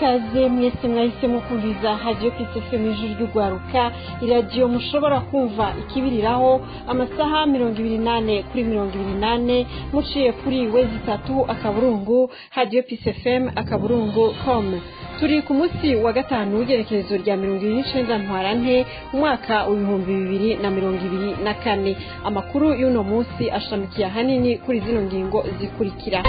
Ikaze mwese mwahisemo kumviza Radio Peace FM, ijwi ry'ugwaruka, iradiyo mushobora kumva ikibiriraho amasaha 24 kuri 24, muciye kuri www.radiopeacefm.com. Turi ku munsi wa gatanu w'igerekezo rya 29 Ntwarante umwaka w'2024. Amakuru y'uno munsi ashamikiye ahanini kuri zino ngingo zikurikira: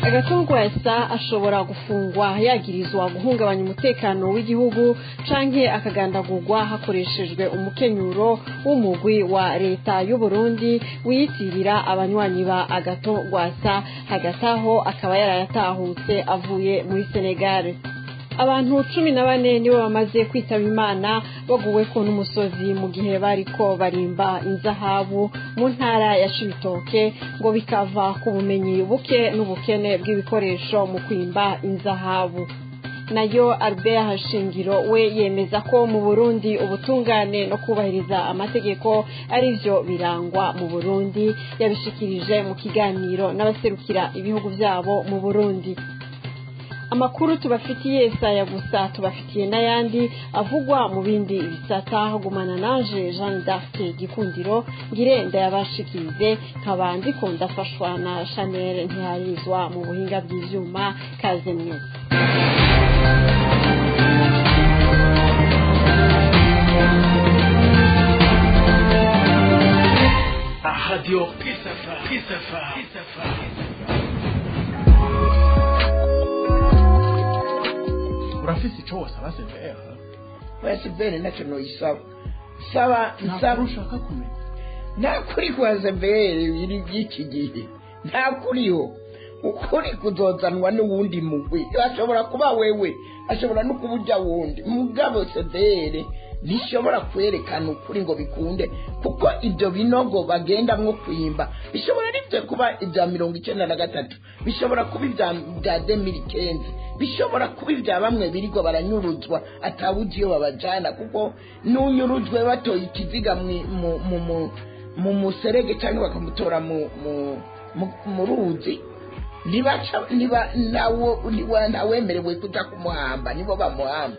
Agatungwasa ashobora gufungwa yagirizwa guhungabanya umutekano w'igihugu canke akagandagurwa hakoreshejwe umukenyuro w'umugwi wa leta y'u Burundi wiyitirira abanywanyi ba Agatongwasa. Hagati aho akaba yarayatahutse avuye muri Senegal. Abantu 14 nibo bamaze kwitaba Imana baguweko n'umusozi mu gihe bariko barimba inzahabu mu ntara ya Cibitoke, ngo bikava ku bumenyi buke n'ubukene bw'ibikoresho mu kwimba inzahabu. Nayo Albert Shingiro we yemeza ko mu Burundi ubutungane no kubahiriza amategeko arivyo birangwa mu Burundi. Yabishikirije mu kiganiro n'abaserukira ibihugu vyabo mu Burundi. Amakuru tubafitiye saya gusa, tubafitiye n'ayandi avugwa mu bindi bisata. Gumana nanje Jeanne d'Arc Gikundiro ngire ndayabashikirize, nkaba ndiko ndafashwa na Chanel Ntiharizwa mu buhinga bw'ivyuma. Kaze mwese. Radio Peace FM, Peace FM, Peace FM. Urafise ico wosaba CVR? Oya, CVR ntacyo noyisaba. Saba nsaba ushaka kumenya. Nta kuri kwa CVR biri by'iki gihe, nta kuriho. Ukuri kuzozanwa n'uwundi mugwi, ashobora kuba wewe, ashobora no kuba ujya wundi. Mugabo CVR ntishobora kwerekana ukuri ngo bikunde, kuko ibyo binogo bagendamwo kwimba bishobora nibyo kuba ibya 93, bishobora kuba ibya 2015, bishobora kuba ibya bamwe birirwa baranyuruzwa atawuzi iyo babajana, kuko n'unyuruzwe batoye ikiziga mu muserege cyangwa bakamutora mu ruzi, niba nawo ntawemerewe kuja kumuhamba, nibo bamuhamba.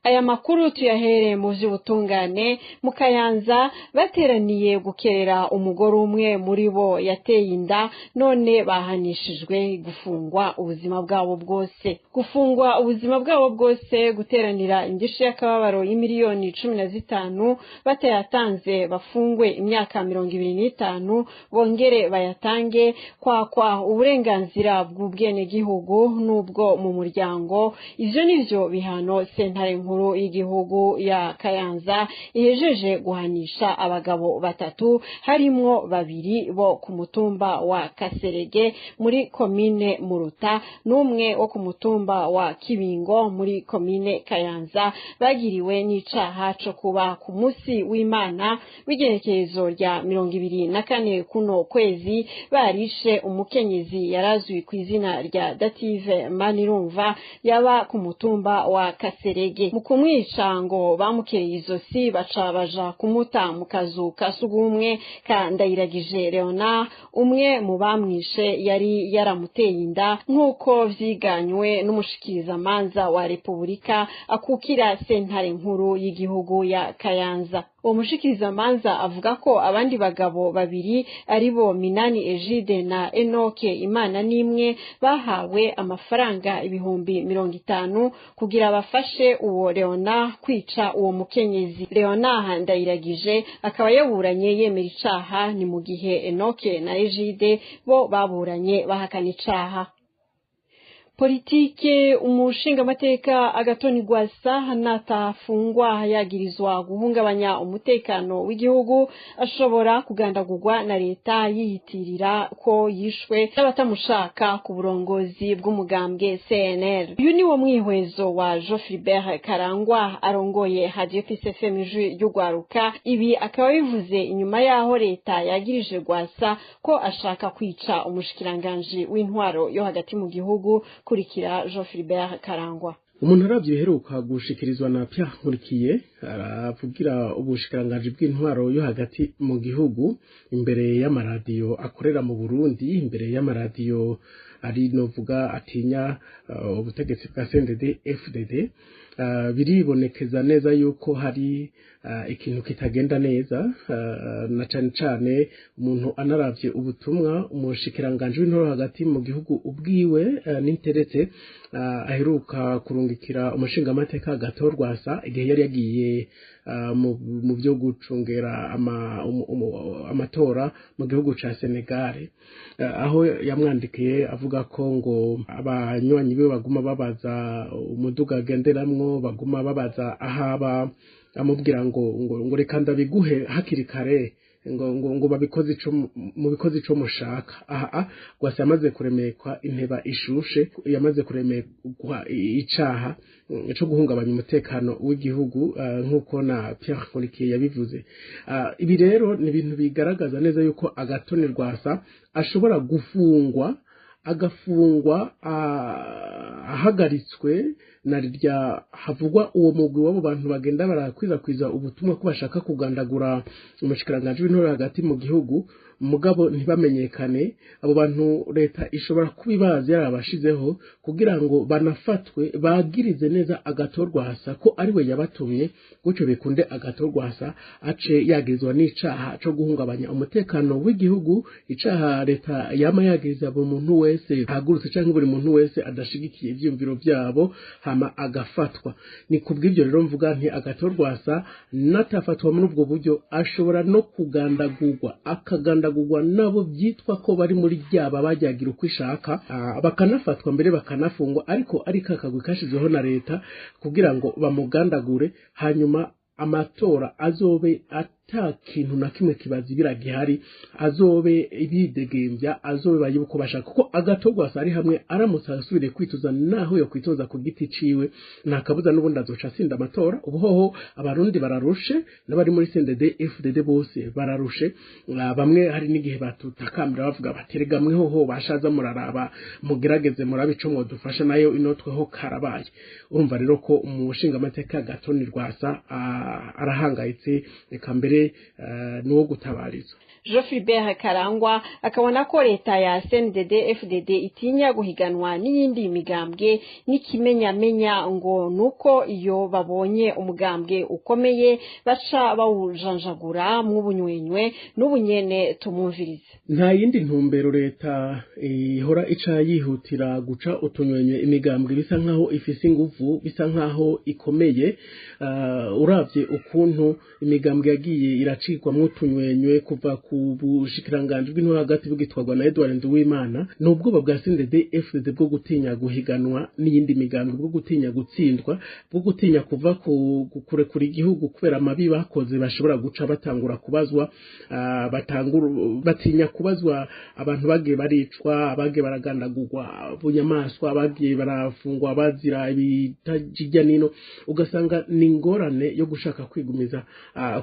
Aya makuru tuyahere mu vy'ubutungane. Mu Kayanza bateraniye gukerera umugore umwe muri bo yateye inda, none bahanishijwe gufungwa ubuzima bwabo bwose. Gufungwa ubuzima bwabo bwose, guteranira indishyi y'akababaro y'imiliyoni 15, batayatanze bafungwe imyaka 25, bongere bayatange, kwakwa uburenganzira bw'ubwenegihugu n'ubwo mu muryango. Ivyo nivyo bihano sentare nkuru y'igihugu ya Kayanza ihejeje guhanisha abagabo batatu, harimwo babiri bo ku mutumba wa Kaserege muri komine Muruta n'umwe wo ku mutumba wa Kibingo muri komine Kayanza, bagiriwe n'icaha co kuba ku musi w'Imana w'igerekezo rya 24 kuno kwezi barishe umukenyezi yarazwi ku izina rya Dative Manirumva yaba ku mutumba wa Kaserege. Mu kumwica ngo bamukeye izosi, baca baja kumuta mu kazu ka sugumwe ka Ndayiragije Leonard, umwe mu bamwishe yari yaramuteye inda, nk'uko vyiganywe n'umushikirizamanza wa Repubulika akukira sentare nkuru y'igihugu ya Kayanza. Uwo mushikirizamanza avuga ko abandi bagabo babiri aribo Minani Egide na Enoke Imana nimwe bahawe amafaranga 50,000 kugira bafashe uwo Leonard kwica uwo mukenyezi. Leonard Ndayiragije akaba yaburanye yemera icaha, ni mu gihe Enoke na Egide bo baburanye bahakana icaha. Politike: umushingamateka Agatoni Rwasa natafungwa yagirizwa guhungabanya umutekano w'igihugu ashobora kugandagurwa na leta yiyitirira ko yishwe n'abatamushaka ku burongozi bw'umugambwe CNL. Uyu ni wo mwihwezo wa Jean Philbert Karangwa arongoye Radio Peace FM, ijwi ry'ugwaruka. Ibi akaba bivuze inyuma yaho leta yagirije Rwasa ko ashaka kwica umushikiranganji w'intwaro yo hagati mu gihugu. Kurikira Jean Philbert Karangwa. Umuntu aravye biheruka gushikirizwa na Pierre Nkurikiye aravugira ubushikiranganji bw'intwaro yo hagati mu gihugu imbere y'amaradiyo akorera mu Burundi, imbere y'amaradiyo ari novuga atinya ubutegetsi bwa CNDD FDD, biribonekeza neza yuko hari ikintu kitagenda neza, na cane cane umuntu anaravye ubutumwa umushikiranganji w'intwaro hagati mu gihugu ubwiwe n'interetse aheruka kurungikira umushingamateka Agathon Rwasa igihe yari yagiye mu byo gucungera amatora mu gihugu ca Senegal, aho yamwandikiye avuga ko ngo abanywanyi be baguma babaza umuduga agenderamwo, baguma babaza ahaba, amubwira ngo reka ndabiguhe hakiri kare, ngo babikoze ico mubikoze ico mushaka. Aha Rwasa yamaze kuremekwa inteba ishushe, yamaze kuremekwa icaha co guhungabanya umutekano w'igihugu, nk'uko na Pierre Nkurikiye yabivuze. Ibi rero ni ibintu bigaragaza neza yuko Agathon Rwasa ashobora gufungwa, agafungwa ahagaritswe na rya havugwa uwo mugwi w'abo bantu bagenda barakwirakwiza ubutumwa ko bashaka kugandagura umushikiranganji w'intore hagati mu gihugu, mugabo ntibamenyekane. Abo bantu leta ishobora kubibaza yarabashizeho kugira ngo banafatwe bagirize neza Agathon Rwasa ko ariwe yabatumye, gutyo bikunde Agathon Rwasa ace yagirizwa n'icaha co guhungabanya umutekano w'igihugu, icaha leta yama yagiriza buri muntu wese ahagurutse canke buri muntu wese adashigikiye ivyiyumviro vyabo, hama agafatwa. Ni kubw'ivyo rero mvuga nti Agathon Rwasa natafatwa muri ubwo buryo ashobora no kugandagurwa, akagandagurwa nabo byitwa ko bari muri ryaba bajyagira uko ishaka, bakanafatwa mbere bakanafungwa, ariko ari kakagwi kashizweho na leta kugira ngo bamugandagure, hanyuma amatora azobe ata kintu na kimwe kibazibira gihari, azobe bidegembya, azobe bayibuka uko bashaka. Kuko Agathon Rwasa ari hamwe aramutse asubiriye kwitoza, naho yo kwitoza ku giti ciwe nta kabuza n'ubundi azoca atsinda amatora. Ubuhoho abarundi bararushe, n'abari muri CNDD FDD bose bararushe. Bamwe hari n'igihe batutakambira bavuga bati rega mwehoho bashaza muraraba mugerageze murabe ico mwodufasha nayo inotweho karabaye. Urumva rero ko umushingamateka Agathon Rwasa arahangayitse, reka mbere nuwo gutabariza. Jean-Philbert Karangwa akabona ko leta ya CNDD FDD itinya guhiganwa n'iyindi migambwe n'ikimenyamenya ngo nuko iyo babonye umugambwe ukomeye baca bawujanjagura mw'ubunywenywe n'ubunyene. Tumumvirize. Nta yindi ntumbero leta ihora ica yihutira guca utunywenywe imigambwe bisa nkaho ifise inguvu, bisa nkaho ikomeye. Uravye ukuntu imigambwe yagiye iracirwamwo utunywenywe kuva ku bushikiranganji bw'intwaro hagati bugitwarwa na Edouard Nduwimana, ni ubwoba bwa CNDD FDD bwo gutinya guhiganwa n'iyindi migambwe, bwo gutinya gutsindwa, bwo gutinya kuva ku kurekura igihugu kubera amabi bakoze bashobora guca batangura kubazwa, batinya kubazwa abantu bagiye baricwa, abagiye baragandagurwa bunyamaswa, abagiye barafungwa bazira ibitajya nino, ugasanga ni ingorane yo gushaka kwigumiza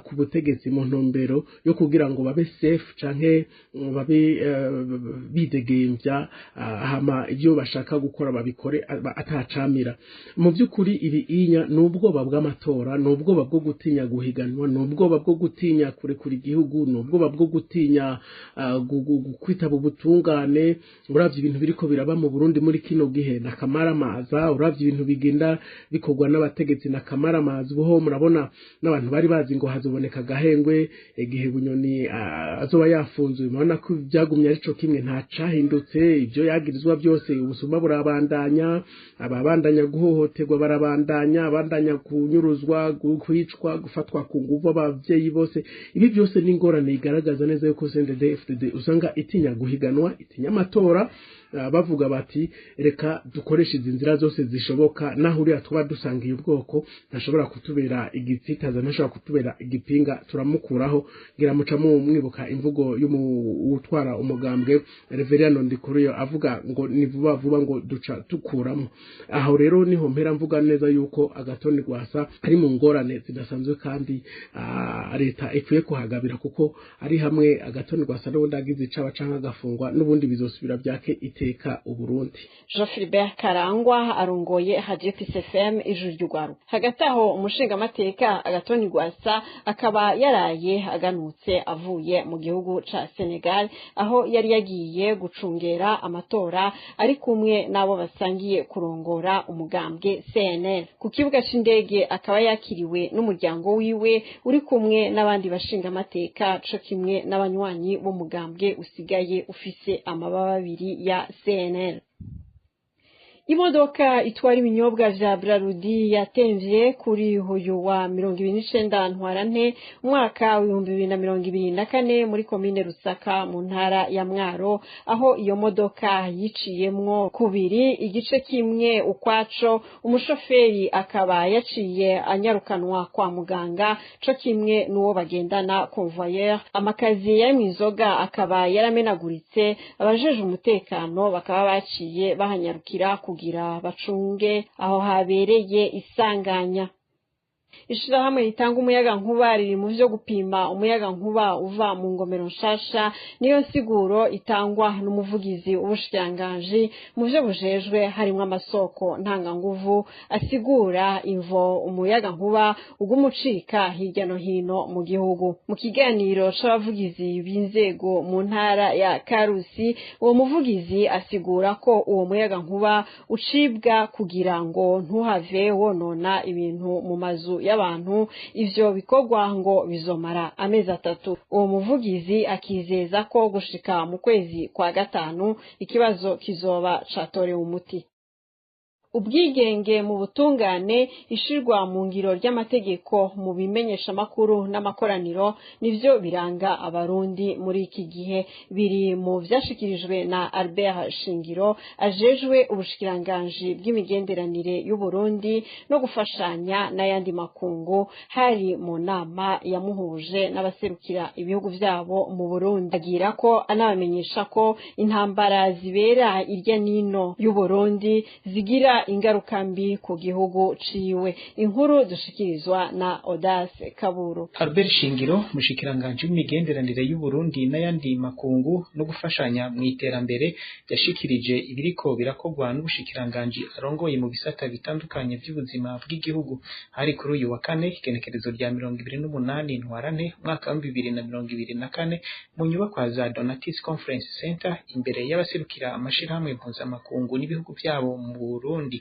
ku butegetsi mu ntumbero yo kugira ngo babe safe canke babe bidegembya, hama ibyo bashaka gukora babikore atacamira. Mu by'ukuri ibi inya ni ubwoba bw'amatora, ni ubwoba bwo gutinya guhiganwa, ni ubwoba bwo gutinya kurekura igihugu, ni ubwoba bwo gutinya kwitaba ubutungane. Uravye ibintu biriko biraba mu Burundi muri kino gihe na kamaramaza, uravye ibintu bigenda bikorwa n'abategetsi na kamaramaza. Ubuho murabona n'abantu bari bazi ngo hazoboneka agahengwe igihe Bunyoni azoba yafunzwe, murabona ko byagumye arico kimwe, nta cahindutse. Ibyo yagirizwa byose ubusuma burabandanya, ababandanya guhohoterwa barabandanya, abandanya kunyuruzwa, kwicwa, gufatwa ku nguvu abavyeyi bose. Ibi byose ni ingorane igaragaza neza yuko CNDD FDD usanga itinya guhiganwa, itinya amatora. Bavuga bati reka dukoreshe izi nzira zose zishoboka, naho uriya tuba dusangiye ubwoko ntashobora kutubera igitsitaza, ntashobora kutubera igipinga. turamukuraho. Ngira muca mwibuka imvugo y'utwara umugambwe Reverendo Ndikuriyo avuga ngo ni vuba vuba ngo duca tukuramo. Aho rero niho mpera mvuga neza yuko Agathon Rwasa ari mu ngorane zidasanzwe, kandi leta ikwiye kuhagabira, kuko ari hamwe Agathon Rwasa n'ubundi agize icaba canke agafungwa, n'ubundi bizosubira byake iteka Uburundi. Jean Philbert Karangwa arongoye Radio Peace FM Ijuru ry'Urwaruka. Hagati aho umushingamateka Agathon Rwasa akaba yaraye aganutse avuye mu gihugu ca Senegal, aho yari yagiye gucungera amatora ari kumwe n'abo basangiye kurongora umugambwe CNL. Ku kibuga c'indege akaba yakiriwe n'umuryango wiwe uri kumwe n'abandi bashingamateka, co kimwe n'abanywanyi b'umugambwe usigaye ufise amababa abiri ya CNL. Imodoka itwara ibinyobwa vya Brarudi yatemvye kuri uyu wa 29 Ntwarante umwaka w'2024 muri komine Rusaka mu ntara ya Mwaro, aho iyo modoka yiciyemwo kubiri, igice kimwe ukwaco. Umushoferi akaba yaciye anyarukanwa kwa muganga, co kimwe n'uwo bagendana convoyeur. Amakaziye yari mw'inzoga akaba yaramenaguritse. Abajeje umutekano bakaba baciye bahanyarukira kugira bacunge aho habereye isanganya. Ishirahamwe ritanga umuyaga nkuba riri mu vyo gupima umuyaga nkuba uva mu ngomero nshasha, niyo nsiguro itangwa n'umuvugizi w'ubushikiranganji mu vyo bujejwe harimwo amasoko ntanganguvu, asigura imvo umuyaga nkuba uguma ucika hirya no hino mu gihugu. Mu kiganiro c'abavugizi b'inzego mu ntara ya Karusi, uwo muvugizi asigura ko uwo muyaga nkuba ucibwa kugira ngo ntuhave wonona ibintu mu mazu y'abantu. Ivyo bikorwa ngo bizomara amezi 3. Uwo muvugizi akizeza ko gushika mu kwezi kwa gatanu ikibazo kizoba catorewe umuti. Ubwigenge mu butungane, ishirwa mu ngiro ry'amategeko mu bimenyeshamakuru n'amakoraniro nivyo biranga Abarundi muri iki gihe. Biri mu vyashikirijwe na Albert Shingiro ajejwe ubushikiranganji bw'imigenderanire y'Uburundi no gufashanya n'ayandi makungu, hari mu nama yamuhuje n'abaserukira ibihugu vyabo mu Burundi. Agira ko anabamenyesha ko intambara zibera irya nino y'Uburundi zigira ingaruka mbi ku gihugu ciwe. Inkuru dushikirizwa na Audace Kaburu. Albert Shingiro, mushikiranganje w'imigenderanire y'Uburundi n'ayandi makungu no gufashanya mu iterambere, yashikirije ibiriko birakorwa n'ubushikiranganji arongoye mu bisata bitandukanye by'ubuzima bw'igihugu. Hari kuri uyu wa kane, igenekerezo rya 28 Ntwarante umwaka wa 2024, mu nyubakwa za Donatis Conference Center, imbere y'abaserukira amashirahamwe mpuzamakungu n'ibihugu byabo mu Burundi.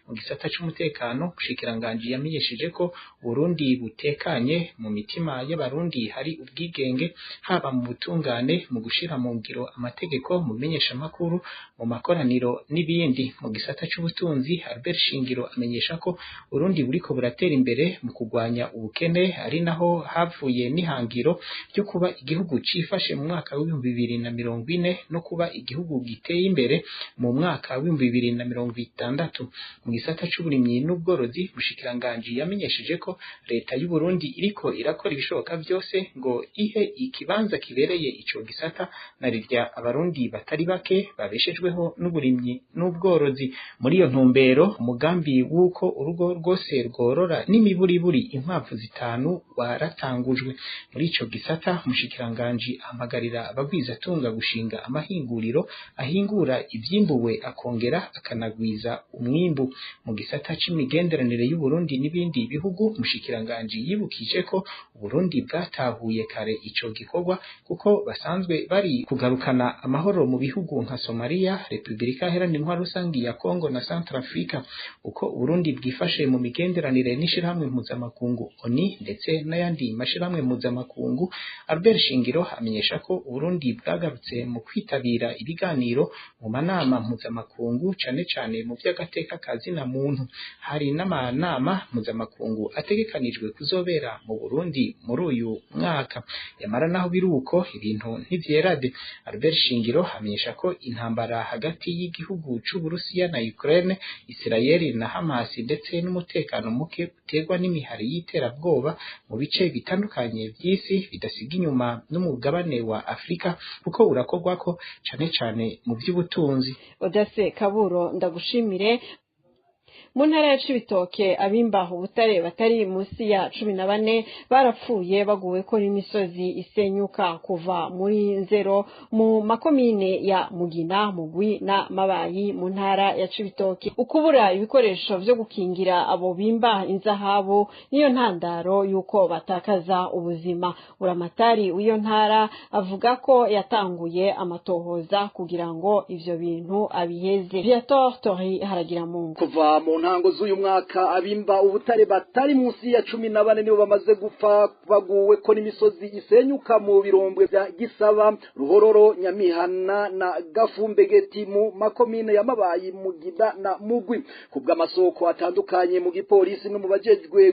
Mu gisata c'umutekano, umushikiranganji yamenyesheje ko Burundi butekanye, mu mitima y'Abarundi hari ubwigenge, haba mu butungane, mu gushira mu ngiro amategeko, mu bimenyeshamakuru, mu makoraniro n'ibindi. Mu gisata c'ubutunzi, Albert Shingiro amenyesha ko Burundi buriko buratera imbere mu kugwanya ubukene, ari naho havuye n'ihangiro ryo kuba igihugu cifashe mu mwaka w'2040 no kuba igihugu giteye imbere mu mwaka w'2060. Mu gisata c'uburimyi n'ubworozi, umushikiranganji yamenyesheje ko leta y'u Burundi iriko irakora ibishoboka vyose ngo ihe ikibanza kibereye ico gisata, na rirya Abarundi batari bake babeshejweho n'uburimyi n'ubworozi. Muri iyo ntumbero, umugambi w'uko urugo rwose rworora n'imiburiburi inkwavu 5 waratangujwe. Muri ico gisata, umushikiranganji ahamagarira abagwizatunga gushinga amahinguriro ahingura ivyimbuwe, akongera akanagwiza umwimbu. Mu gisata c'imigenderanire y'u Burundi n'ibindi bihugu, umushikiranganji yibukije ko Uburundi bwatahuye kare ico gikorwa, kuko basanzwe bari kugarukana amahoro mu bihugu nka Somalia, Republika Iharanira Intwaro Rusangi ya Congo na Centrafrica. Uko Uburundi bwifashe mu migenderanire n'ishirahamwe mpuzamakungu ONU ndetse n'ayandi mashirahamwe mpuzamakungu, Albert Shingiro amenyesha ko Uburundi bwagarutse mu kwitabira ibiganiro mu manama mpuzamakungu, cane cane mu vy'agateka. agateka ka zina muntu. Hari n'amanama mpuzamakungu ategekanijwe kuzobera mu Burundi muri uyu mwaka. Yamara naho biruko ibintu ntivyerade. Albert Shingiro amenyesha ko intambara hagati y'igihugu c'Uburusiya na Ukraine, Israel na Hamas ndetse n'umutekano muke uterwa n'imihari y'iterabwoba mu bice bitandukanye vy'isi bidasiga inyuma n'umugabane wa Afrika, kuko urakorwako cane cane mu vy'ubutunzi. Odase Kaburo, ndagushimire. Mu ntara ya Cibitoke, abimbaho ubutare batari munsi ya 14 barapfuye baguweko n'imisozi isenyuka kuva muri Nzero mu makomine ya Mugina, Mugwi na Mabayi mu ntara ya Cibitoke. Ukubura ibikoresho vyo gukingira abo bimba inzahabu niyo ntandaro y'uko batakaza ubuzima. Uramatari w'iyo ntara avuga ko yatanguye amatohoza kugira ngo ivyo bintu abiheze. Viator Tori Haragiramungu. Kuva mu ntango z'uyu mwaka, abimba ubutare batari munsi ya 14 nibo bamaze gupfa baguwe ko n'imisozi isenyuka mu birombwe vya Gisaba, Ruhororo, Nyamihana na Gafumbegeti mu makomine ya Mabayi, Mugina na Mugwi. Kubw'amasoko atandukanye mu gipolisi no mu bajejwe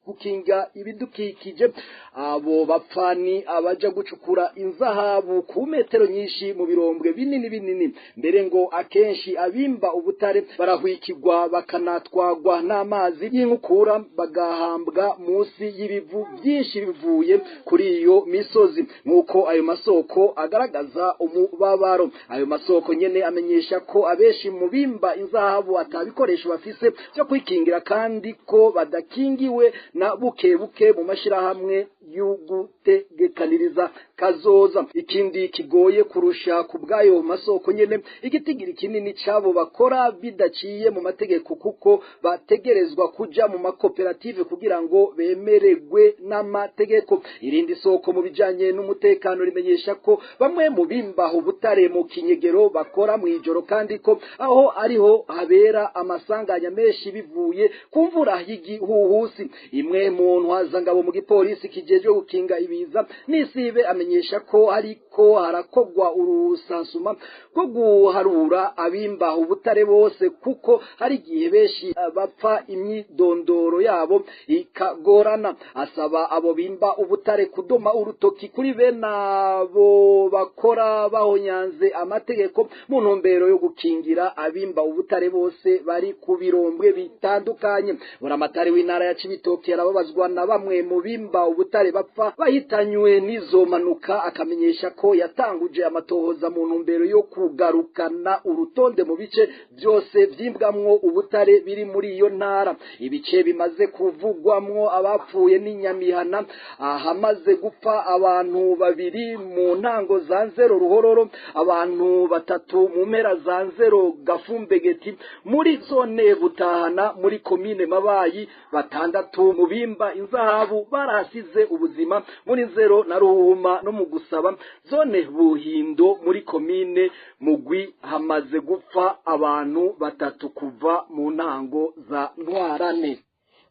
gukinga ibidukikije, abo bapfa ni abaja gucukura inzahabu ku metero nyinshi mu birombwe binini binini. Mbere ngo akenshi abimba ubutare barahwikirwa, bakanatwagwa n'amazi y'inkukura, bagahambwa munsi y'ibivu byinshi bivuye kuri iyo misozi, nk'uko ayo masoko agaragaza umubabaro. Ayo masoko nyene amenyesha ko abenshi mu bimba inzahabu atabikoresho bafise byo kwikingira, kandi ko badakingiwe na buke buke mu mashirahamwe y'ugutegekaniriza kazoza. Ikindi kigoye kurusha ku bw'ayo masoko nyene, igitigiri kinini c'abo bakora bidaciye mu mategeko, kuko bategerezwa kuja mu makoperative kugira ngo bemererwe n'amategeko. Irindi soko mu bijanye n'umutekano rimenyesha ko bamwe mu bimbaho ubutare mu kinyegero bakora mw'ijoro, kandi ko aho ariho habera amasanganya menshi bivuye ku mvura y'igihuhusi. Imwe mu ntwazangabo mu gipolisi kijejwe gukinga ibiza n'isibe amenyesha ko ariko harakogwa urusansuma rwo guharura abimbaho ubutare bose, kuko hari igihe benshi bapfa imyidondoro yabo ikagorana. Asaba abo bimba ubutare kudoma urutoki kuri bene abo bakora bahonyanze amategeko, mu ntumbero yo gukingira abimba ubutare bose bari ku birombwe bitandukanye. Buramatari w'intara ya Cibitoke arababazwa na bamwe mu bimba ubutare bapfa bahitanywe n'izo mpanuka, akamenyesha ko yatanguje amatohoza mu ntumbero yo kugarukana urutonde mu bice byose vyimbwamwo ubutare biri muri iyo ntara. Ibice bimaze kuvugwamwo abapfuye ni Nyamihana, ahamaze gupfa abantu babiri mu ntango za Nzero, Ruhororo abantu batatu mu mpera za Nzero, Gafumbegeti muri zone Butahana muri komine Mabayi batandatu mu bimba inzahabu barahasize ubuzima muri Nzero na Ruhuma, no mu Gusaba zone Buhindo muri komine Mugwi hamaze gupfa abantu batatu kuva mu ntango za Ntwarane.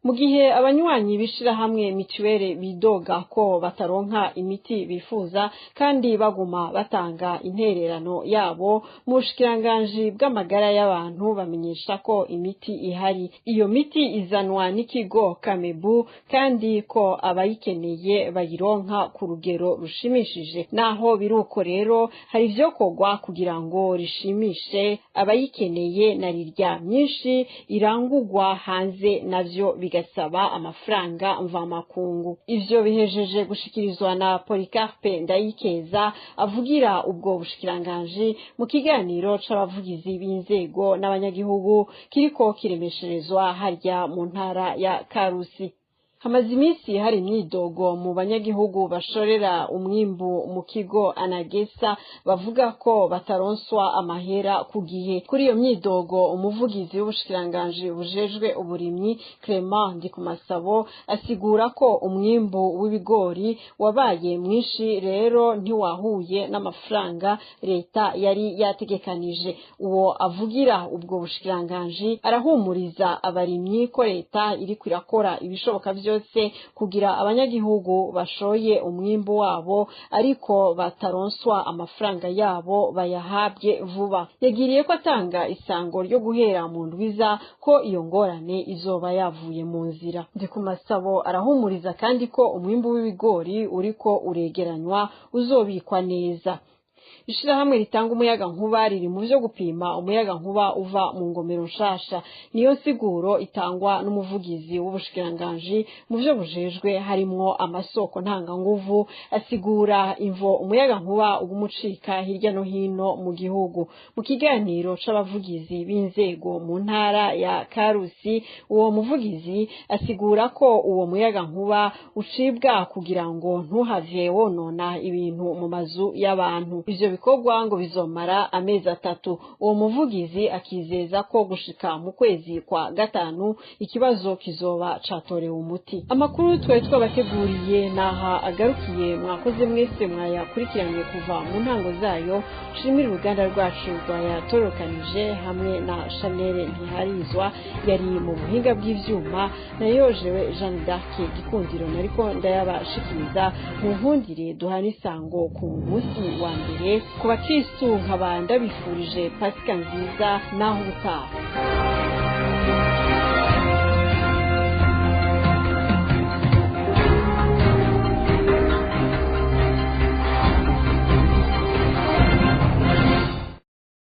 Mu gihe abanywanyi b'ishirahamwe mituwere bidoga ko bataronka imiti bifuza kandi baguma batanga intererano yabo, mu bushikiranganji bw'amagara y'abantu bamenyesha ko imiti ihari. Iyo miti izanwa n'ikigo Kamebu, kandi ko abayikeneye bayironka ku rugero rushimishije. Naho biruko rero, hari ivyokorwa kugira ngo rishimishe abayikeneye, na rirya myinshi irangurwa hanze navyo bigasaba amafaranga mvamakungu. Ivyo bihejeje gushikirizwa na Polycarpe Ndayikeza avugira ubwo bushikiranganji mu kiganiro c'abavugizi b'inzego n'abanyagihugu kiriko kiremesherezwa harya mu ntara ya Karusi. Hamaze iminsi hari imyidogo mu banyagihugu bashorera umwimbu mu kigo Anagesa, bavuga ko bataronswa amahera ku gihe. Kuri iyo myidogo, umuvugizi w'ubushikiranganji bujejwe uburimyi, Clement Ndikumasabo, asigura ko umwimbu w'ibigori wabaye mwinshi, rero ntiwahuye n'amafaranga leta yari yategekanije. Uwo avugira ubwo bushikiranganji arahumuriza abarimyi ko leta iriko irakora ibishoboka vyose. vyose kugira abanyagihugu bashoye umwimbu wabo ariko bataronswa amafaranga yabo bayahabye vuba. Yagiriye ko atanga isango ryo guhera mu ndwiza ko iyo ngorane izoba yavuye mu nzira. Ndikumasabo arahumuriza kandi ko umwimbu w'ibigori uriko uregeranywa uzobikwa neza. Ishirahamwe ritanga umuyaga nkuba riri mu vyo gupima umuyaga nkuba uva mu ngomero nshasha. Niyo siguro itangwa n'umuvugizi w'ubushikiranganji mu vyo bujejwe harimwo amasoko ntanganguvu, asigura imvo umuyaga nkuba ugumucika hirya no hino mu gihugu. Mu kiganiro c'abavugizi b'inzego mu ntara ya Karusi, uwo muvugizi asigura ko uwo muyaga nkuba ucibwa kugira ngo ntuhave wonona ibintu mu mazu y'abantu. Ivyo bikorwa ngo bizomara amezi 3. Uwo muvugizi akizeza ko gushika mu kwezi kwa 5 ikibazo kizoba catorewe umuti. Amakuru twari twabateguriye naha agarukiye. Mwakoze mwese mwayakurikiranye kuva mu ntango zayo. Shimira uruganda rwacu rwayatorokanije hamwe na Chanel Ntiharizwa yari mu buhinga bw'ivyuma, nayo jewe Jeanne d'Arc Gikundiro nariko ndayabashikiriza. Mu nkundire duhana isango ku munsi wa mbere. Ku bakristu nkaba ndabifurije Pasika nziza naho ubutaha.